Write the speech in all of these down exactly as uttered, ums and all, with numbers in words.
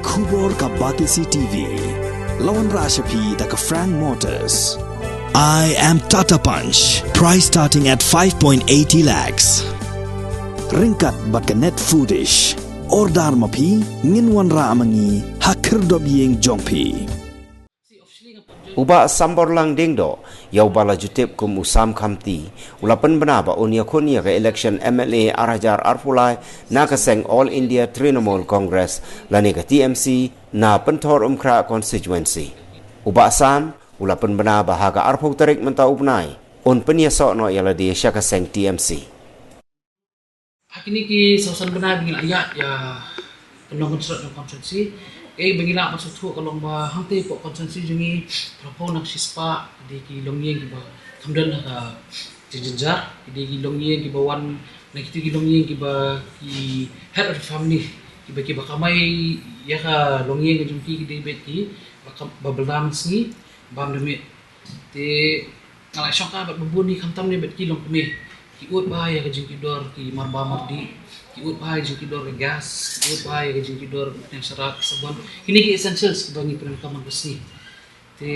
Khubor ka Batesi T V. La wanrah sha phi da ka Frank Motors. I am Tata Punch. Price starting at five point eighty lakhs. Ryngkat bad ka Net Foodish. Order ma phi, ngin wanrah ma ngi ha khyrdop ïing jong phi. U Bah Samborlang Diengdoh, ïa uba la ju tip kum u Sam Khamti, u la pynbna ba un ïakhun ïa ka election M L A ar hajar arphew lai na ka seng All India Trinamool Congress lane ka T M C na Pynthorumkhrah constituency. U Bah Sam u la pynbna ba ha ka arphew tarik mynta u bnai un pynïasoh noh ïa lade sha ka seng T M C. Ha kine ki saw san bnai ba ngi la ïaid ïa ka nongkynshlur jong ka constituency, kaei ba ngi lah ban sngewthuh ka long ba hangtei hapoh constituency jong ngi, phraphew na ka shispah ki dei ki longïing kiba kham don ha ka jingjynjar, ki dei ki longïing kiba wan na kito ki longïing kiba ki head of the family, kiba kiba kamai ïa ka longïing jong ki, ki dei beit kiba kam, ba bylla mynsngi bam da miet. Te nga la shongkha bad ba bun hi, khamtam ne bad ki longkmie, ki ud bha ïa ka jingkit dor ki marba mardih, ki ud bha ïa ka jingkit dor ka gas, ki ud bha ïa ka jingkit dor ka pynïaid sharai, sabon, kine ki essentials kiba ngi pyndonkam man ka sngi. Te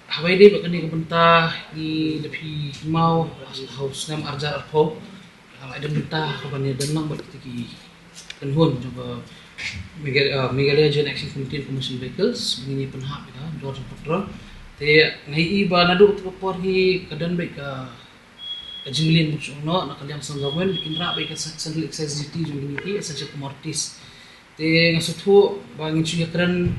haba ïadei bad kane ka bynta, ngi la phi maw ha u snem ar hajar arphew, la ïadon bynta ha kaba ngi don lang bad kita ki kynhun jong ka Meghalaya Joint Action Committee on Commercial Vehicles ba ngin ïa pynhap ïa ka dor jong petrol. Te nga ïohi ba naduh kata ka por hi ka don beit ka jingleh bun shuh noh na ka liang seng government, kin rah beit ka Central Excise Duty jong kine ki essential commodities. Te nga sngewthuh ba ngin shu ïakren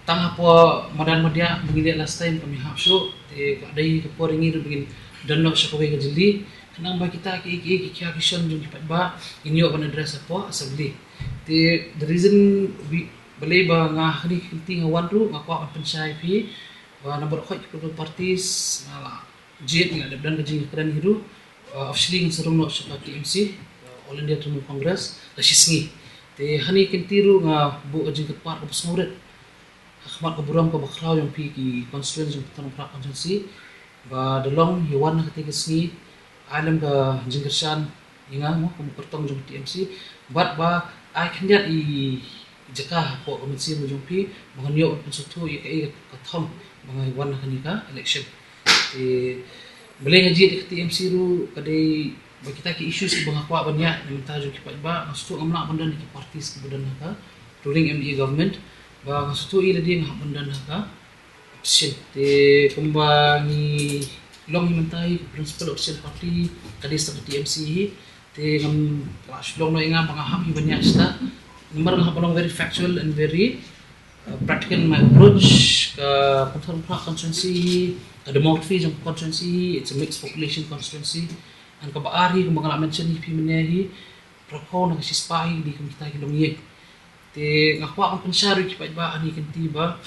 tang hapoh madan madiah ba ngi leh last time, kam ïahap shuh. Te ka dei ka por ïa ngi ruh ba ngin don noh sha kawei ka jylli, khnang ba kita kiei kiei ki khia ki shon jong ki paidbah ngin ïoh ban address hapoh assembly. Te the reason balei ba nga ha kane ka kynti nga wan ruh, nga kwah ban pynshai ïa phi ba na baroh khoit ki political parties nga la jied, nga la dep don ka jingïakren hi ruh. Officially ngan sa rung noh sha ka T M C, All India Trinamool Congress, la shisngi. Te ha kane ka kynti ruh nga buh ka jingkyrpad kaba sngewrit ha khmat ka burom kaba khraw jong phi ki constituents jong Pynthorumkhrah constituency ba da long ïa wan ha katei ka sngi ai lem ka jingkyrshan ïa nga mo kum u kyrtong jong ka T M C, bad ba ai khyndiat i jaka hapoh ka mynsiem jong phi ba ngan ïoh ban pynsngewthuh ïa kaei ka thong ba nga wan ha kane ka election. Te balei nga jied ïa ka T M C ruh ka dei ba kita ki issues kiba nga kwah ban ïaid na bynta jong ki paidbah, nga sngewthuh ngam lah ban don ïa ki parties kiba don ha ka ruling M D A government, ba nga sngewthuh ïa lade nga hap ban don ha ka opposition. Te kumba ngi long hi mynta hi, ka principal opposition party ka dei sa ka T M C hi. Te ngam lah shu long noh ïa nga ba nga hap hi ban ïaid shata. Namar nga hap ban long very factual and very uh, practical in my approach. Ka Pynthorumkhrah constituency hi, ka demography jong ka constituency hi, it's a mixed population constituency. And kaba ar hi, kumba nga la mention hi phi mynne hi, phraphew na ka shispah hi ki dei kum kita ki longïing. Te nga kwah ban pynshai ruh ïa ki paidbah ha kane ka kynti ba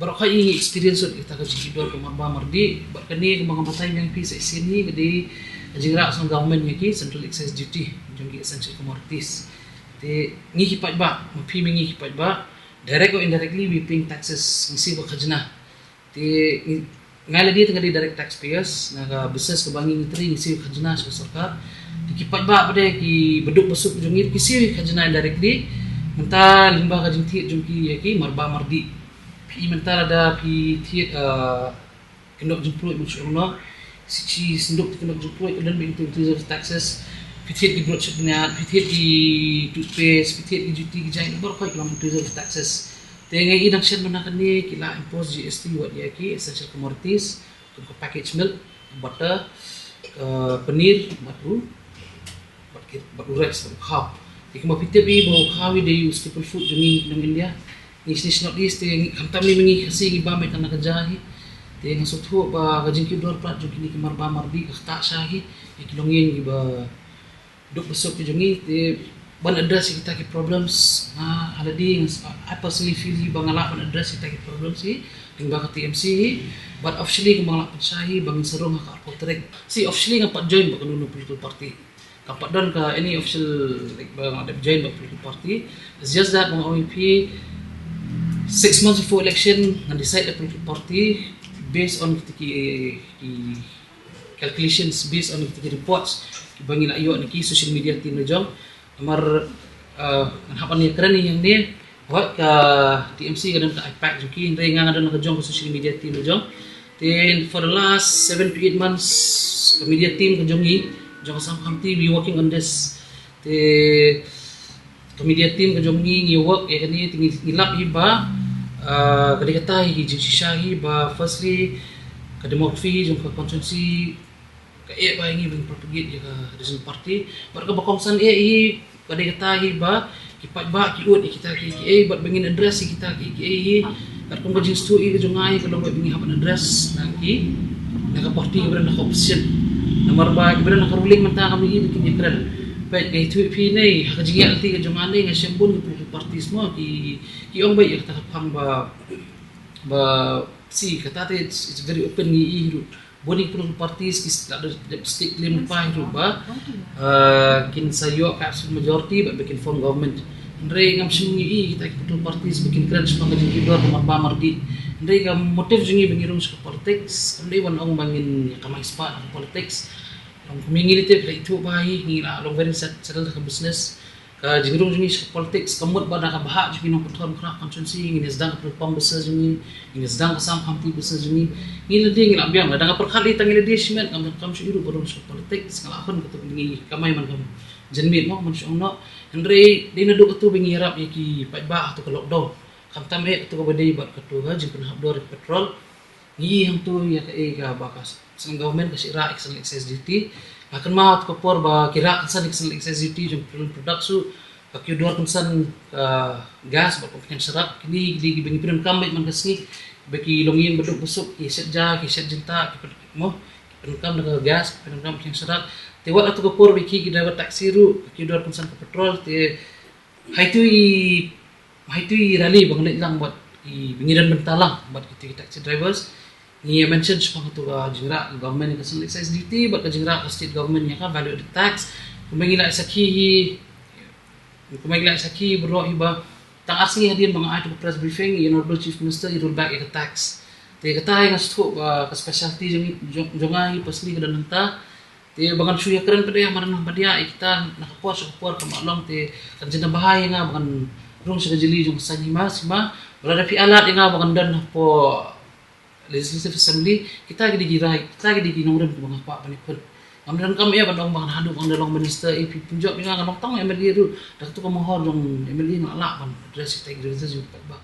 baroh khoit ngi experience ïa kita ka jingkit dor ka marba mardi, bad kane kumba nga batai biang ïa phi sa shisien hi ka dei ka jingrah seng government ïa ki Central Excise Duty jong ki essential commodities. Te ngi ki paidbah, ma phi ma ngi ki paidbah, direct or indirectly we paying taxes, ngi siew ka khajna. Te ngi, nga lade te nga dei direct taxpayers, na ka business kaba ngi ngi trei ngi siew ka khajna sha ka sorkar. Te ki paidbah pat de kiba duk ba suk jong ngi ki siew ka khajna indirectly. Mynta lyngba ka jingthied jong ki ïa ki marba mardi. Phi mynta lada phi thied, uh, kyndok jingpluid bun shuh noh. Shi shi synduk te kyndok jingpluid ka don beit into reserve taxes. Phi thied ki broadsheet bniat, phi thied ki toothpaste, phi thied ki juti ki jaiñ, baroh khoit ki long into reserve taxes. Te nga i dang shen mynta kane ki la impose G S T wat ïa ki essential commodities kum ka packaged milk, butter, ka paneer, bad u bad ki, bad u rice, bad u khaw. Te kumba phi tip hi ba u khaw hi dei u staple food jong ngi nong India. Ngi shisha North East te ngi khamtam ne ma ngi Khasi ngi bam beit tang na ka ja hi. Te nga sngewthuh ba ka jingkit dor pat jong kine ki marba mardi ka ktah sha hi ïa ki longïing kiba duk ba suk ki jong ngi. Te ban address ïa kita ki problems, nga ha lade nga, I personally feel hi ba nga lah ban address ïa kita ki problems hi lyngba ka T M C hi. But officially kumba nga lah pynshai hi ba ngin sa rung ha ka arphew tarik. See, officially ngam pat join bad kano kano political party. Kam pat don ka any official, like, ba nga dep join bad political party. It's just that ba nga ong ïa phi, six months before election ngan decide the political party based on kita ki, ki calculations, based on kita ki reports kiba ngi la ïoh na ki social media team la jong. Namar, uh, ngan hap ban ïakren ïa ngi ne Hooid, ka T M C ka don ka iPad jong ki, hynrei nga nga don ka jong ka social media team jong. Te for the last seven to eight months ka media team ka jong ngi, jong ka Assam County, we working on this. Te ka media team ka jong ngi ngi work ïa kane, te ngi ngi lap hi ba, ah, ka dei kata hi jingshisha hi ba firstly ka demography hi jong ka constituency ka eh ba ngi ban propagate ïa ka regional party. Bad kaba kongsan eh hi ka dei kata hi ba ki paidbah ki ud ïa kita ki, ki eh bad ba ngin address ïa kita ki, ki eh hi. Bad kum ka jingsngewthuh ïa ka jong nga hi ka long ba ngi hap ban address na ki, na ka party kiba don ha ka opposition. Namar ba kiba don ha ka ruling mynta kam ïohi ba kin ïakren. Peit, nga ïathuh ïa phi ne ha ka jingïaid lynti ka jong nga ne nga shem bun ki political parties mo, ki, ki ong ba ïa kata ka phang ba, ba si kata te it's, it's very open, ngi ïohi ruh bun ki political parties ki la dep stick claim pa hi ruh ba, ah, kin sa ïoh ka absolute majority bad ba kin form government. Hynrei ngam shym ïohi kita ki political parties ba kin kren shaphang ka jingkyrduh ka marbam mardih. Hynrei ka motive jong ngi ba ngi rung sha ka politics kam dei ban ong ba ngin ïa kamai spah na ka politics. Kum ngi lei te phi la ithuh ba hi ngi la long very set-, settled ha ka business. Ka jingrung jong ngi sha ka politics ka mut ba da ka bhah jong ngi nongpynthor khynnah constituency, ngin ïa sdang ka petrol pump business jong ngi, ngin ïa sdang ka Assam County business jong ngi. Ngi lade ngi la biang, lada nga pyrkhat lei tang ngi lade shimet, ngam, ngam shu ïohi ruh ba rung sha ka politics, nga la hun katto ngi kamai man ka jingmut mo, man shu ong noh. Hynrei dei naduh katto ba ngi ïarap ïa ki paidbah ha kato ka lockdown. Khamtam eh kato kaba dei bad kato ka jingpynhap dor ïa ka petrol. Ngi hangto ïa kaei kaba ka central government ka shah rah ïa ka central excise duty. Nga kynmaw ha kato ka por ba ki rah kynsan ïa ka central excise duty jong petroleum products ruh, ka kiew dor kynsan ka gas bad ka pynïeng sharak. Kine ki dei kiba ngi pyndonkam beit man ka sngi, ba ki longïing ba duk ba suk, ki shet ja, ki shet jingtah, ki pyn-, mo, ki pyndonkam da ka gas, ki pyndonkam pynïeng sharak. Te wat ha kato ka por ba ki, ki driver taxi ruh ka kiew dor kynsan ka petrol. Te ha itu i, ha itu i rally ba nga leit lang bad i, ba ngi don bynta lang bad kito ki taxi drivers, ngi ïa mention shaphang kato ka jingrah ka government ïa ka central excise duty bad ka jingrah ka state government ïa ka value added tax. Kumba ngi la sakhi hi, kumba ngi la sakhi baroh hi ba tang ar sngi hadien ba nga ai tu ka press briefing, i Honorable Chief Minister i roll back ïa ka tax. Te kata hi nga sngewthuh ba ka specialty jong, jong, jong nga hi personally ka don hangta. Te ba ngan shu ïakren pat ïa madan ba dia ïa kita na ka por sha ka por, ka mut long te kan jin da bha ïa nga ba ngan rung sha ka jylli jong ka saiñ hima sima. Ba lada phi alat ïa nga ba ngan don hapoh Legislative Assembly, kita ki dei ki rai, kita ki dei ki nongrim kiba nga kwah ban ïakhun. Ngam donkam ïa ban ong ba ngan haduh ba ngan da long minister, eh, phi pynjop ïa nga, ngan long tang M L A ruh. Da kato ka mohor jong M L A nga lah ban address kita ki grievances jong ki paidbah.